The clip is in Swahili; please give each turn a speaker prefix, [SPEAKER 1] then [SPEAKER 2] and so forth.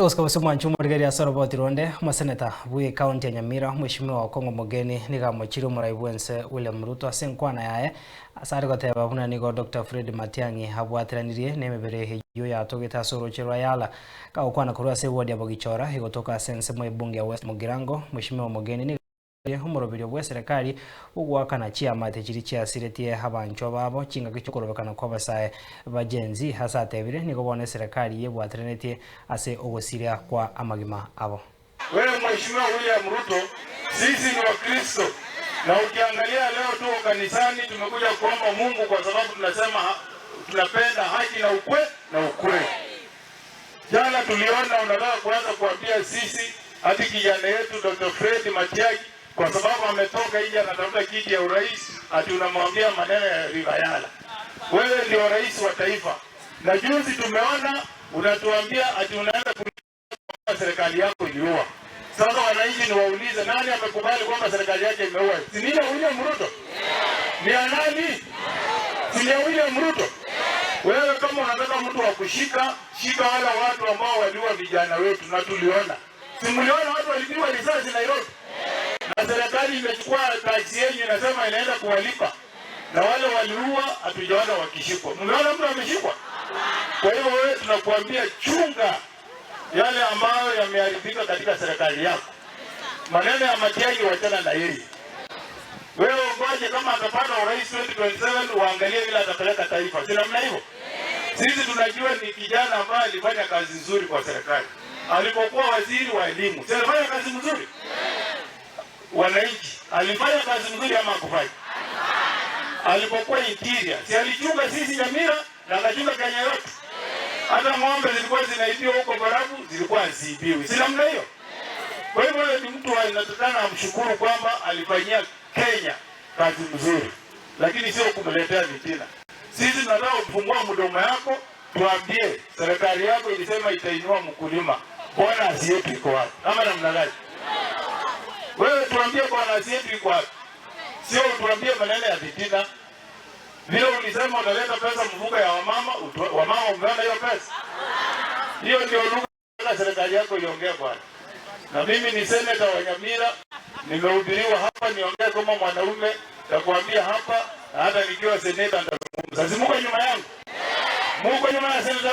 [SPEAKER 1] Tosika bose mwanchu omorigereria ase oroboti ronde, omoseneta bwe ekaunti ya Nyamira Mweshimiwa Okong'o Mogeni nigo amochire omorai bwense William Ruto ase enkwana yaye ase are goteba buna nigo Dr Fred Matiang'i abwateranirie na emebere eywo yatogete ase oroche rwa Yala. Kagokwana korwa ase eward ya Bogichora egotoka ase ensemo ebunge ya West Mugirango, Mweshimiwa Mogeni nigo omoroberio bwe eserekari bwogoakana chiamate chiria chiasiretie abanchwa babo chingaki chiokorobekana kwa abasae ba Gen Z ase atebire nigo bono eserekari yebwateranetie ase ogosiria kwa amagima abo.
[SPEAKER 2] Wewe Mheshimiwa William Ruto, sisi ni Wakristo na ukiangalia leo tuko kanisani, tumekuja kuomba Mungu kwa sababu tunasema tunapenda haki na na ukweli. Jana tuliona unataka kuanza kuambia sisi hati kijana yetu Dr. Fred Matiang'i kwa sababu ametoka nje anatafuta kiti ya urais, ati unamwambia maneno ya River Yala. Wewe ndio rais wa taifa, na juzi tumeona unatuambia ati unaenda kulipa serikali yako iliua. Sasa wananchi ni waulize, nani amekubali kwamba serikali yake imeua? Si ni ya William Ruto? Ni ya nani? Si ni ya William Ruto? Wewe kama unataka mtu wa kushika, shika wale watu ambao waliua vijana wetu, na tuliona. Si mliona watu walipigwa risasi Nairobi? Na serikali imechukua tax yenu inasema inaenda kuwalipa, na wale waliua hatujaona wakishikwa. Mmeona mtu ameshikwa? Kwa hivyo wewe tunakuambia chunga yale ambayo yameharibika katika serikali yako. Maneno ya Matiang'i wachana na yeye. Wewe ungoje kama atapata urais 2027 uangalie vile atapeleka taifa. Si namna hivyo? Sisi tunajua ni kijana ambaye alifanya kazi nzuri kwa serikali. Alipokuwa waziri wa elimu, si alifanya kazi nzuri? Wananchi, alifanya kazi nzuri ama hakufanya? Alipokuwa interior, si alichunga sisi Nyamira na akachunga Kenya yote? Hata ng'ombe zilikuwa zinaibiwa huko Barafu, zilikuwa haziibiwi. Si namna hiyo? Kwa hivyo ni mtu anatakana amshukuru kwamba alifanyia Kenya kazi nzuri, lakini sio kumletea vitina. Sisi tunataka kufungua mdomo yako, tuambie serikali yako ilisema itainua mkulima, bonus yetu iko wapi? Ama namna gani? Wewe tuambie bonus yetu iko wapi? Sio tuambie maneno ya vitina. Vile ulisema utaleta pesa mfuko ya wamama, wamama umeona hiyo pesa? Hiyo ndio lugha serikali yako iongea bwana. Na mimi ni seneta wa Nyamira, nimehubiriwa hapa niongee kama mwanaume, nitakwambia hapa, na hata nikiwa seneta nitazungumza. Si muko nyuma yangu? Muko nyuma ya seneta.